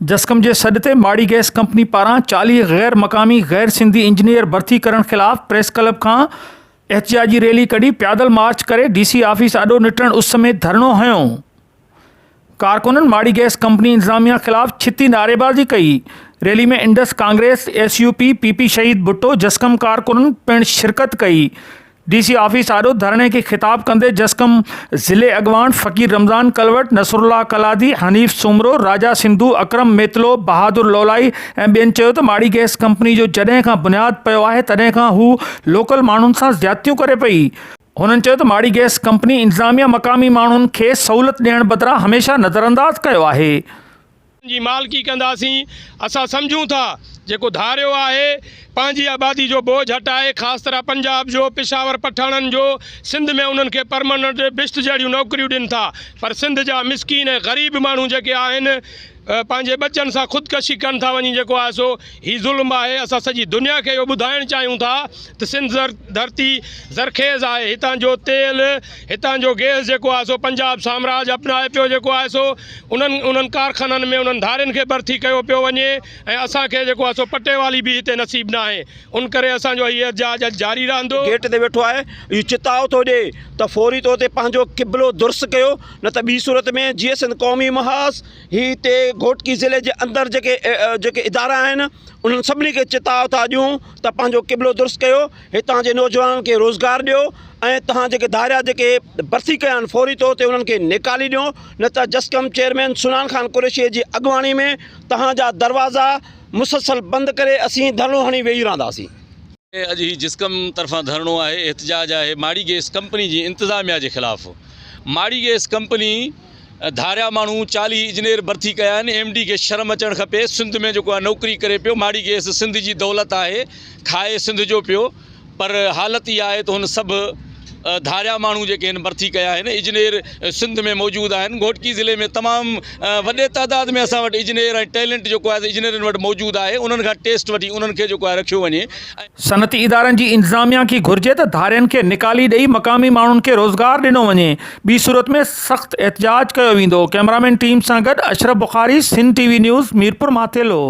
جسقم جي سڏ تي ماڙي گئس ڪمپني پاران 40 غير مقامي غير سنڌي انجنيئر ڀرتي ڪرڻ خلاف پريس ڪلب کان احتجاجي ريلي ڪڍي پيادل مارچ ڪري ڊي سي آفيس آڏو نٽهڻ اس ۾ ڌرڻو هنيو. ڪارڪنن ماڙي گئس ڪمپني انتظاميا خلاف ڇتي نعريبازي ڪئي. Rally ۾ Indus Congress, S U P, P P Shaheed Bhutto, جسقم ڪارڪنن پڻ شرڪت ڪئي. ڊي سي آفيس آڏو ڌرڻي کي خطاب ڪندي جسقم ضلعي اڳواڻ فقير رمضان ڪلوٽ، نصرالله ڪلادي، حنيف سومرو، راجا سنڌو، اڪرم ميتلو، بهادر لولائي ۽ ٻين چيو ته ماڙي گئس ڪمپني جو جڏهن کان بنياد پيو آهي تڏهن کان هو لوڪل ماڻهن سان زيادتيون ڪري پئي. هنن چيو ته ماڙي گئس ڪمپني انتظاميا مقامي ماڻهن کي سهولت ڏيڻ بدران هميشه نظرانداز ڪيو آهي. جي مالڪي ڪنداسين، اسان سمجهون ٿا جيڪو ڌاريو آهي پنهنجي آبادي جو بوجهه هٽائي خاص طرح پنجاب جو پشاور پٺاڻن جو سنڌ ۾ انهن کي پرمننٽ بشت جهڙيون نوڪريون ڏين ٿا پر سنڌ جا مسڪين ۽ غريب ماڻهو جيڪي آهن پنهنجي ٻچن سان خودڪشي ڪن ٿا وڃي جيڪو آهي سو هي ظلم آهي اسان سڄي دنيا کي اهو ٻڌائڻ چاهيون ٿا ته سنڌ ڌرتي زرخيز آهي هتان جو تيل هتان جو گئس جيڪو آهي سو پنجاب سامراج اپنائي پيو جيڪو آهي سو انهن انهن ڪارخانن ۾ انهن ڌارين کي ڀرتي ڪيو پيو وڃي ۽ اسان کي جيڪو آهي سو پٽيوالي به هتي نصيب ناهي ان ڪري اسان جو هي احتجاج اڄ جاري رهندو. گيٽ تي ويٺو آهي اهو چتاء ٿو ڏئي ته فوري طور تي پنهنجو قبلو درست ڪيو نه ته ٻي صورت ۾ جيئي سنڌ قومي محاذ هي هتي گهوٽڪي ضلعي جي اندر جيڪي جيڪي ادارا آهن انهن سڀني کي چتاء ٿا ڏيون ته پنهنجو قبلو درست ڪيو هتان جي نوجوانن کي روزگار ڏيو ۽ توهان جيڪي ڌاريا جيڪي ڀرتي ڪيا آهن فوري طور تي انهن کي نيڪالي ڏيو نه ته جسقم چيئرمين سنان خان قريشي جي اڳواڻي ۾ توهان جا دروازا مسلسل بند ڪري اسين ڌرڻو هڻي ويهي رهنداسين. اڄ هي جسقم طرفان ڌرڻو آهي احتجاج آهي ماڙي گئس ڪمپني جي انتظاميا جي خلاف ماڙي گئس ڪمپني ڌاريا ماڻهو 40 اجنير ڀرتي ڪيا آهن ايم ڊي کي شرم اچڻ کپي سنڌ ۾ جيڪو آهي نوڪري ڪري پيو ماڙي گئس سنڌ جي دولت آهي کائي سنڌ جو پيو پر حالت اها آهي ته هن سڀ ڌاريا ماڻهو جيڪي هن ڀرتي ڪيا آهن اجنير سنڌ ۾ موجود آهن گهوٽڪي ضلعي ۾ تمام وڏي تعداد ۾ اسان وٽ اجنير ۽ ٽيلنٽ جيڪو آهي اجنيرن وٽ موجود آهي انهن کان ٽيسٽ وٺي انهن کي جيڪو آهي رکيو وڃي ۽. صنعتي ادارن جي انتظاميا کي گهرجي ته ڌارين کي نيڪالي ڏئي مقامي ماڻهن کي روزگار ڏنو وڃي ٻي صورت ۾ سخت احتجاج ڪيو ويندو ڪئميرامين ٽيم سان گڏ Ashraf Bukhari Sindh T V news Mirpur Mathelo.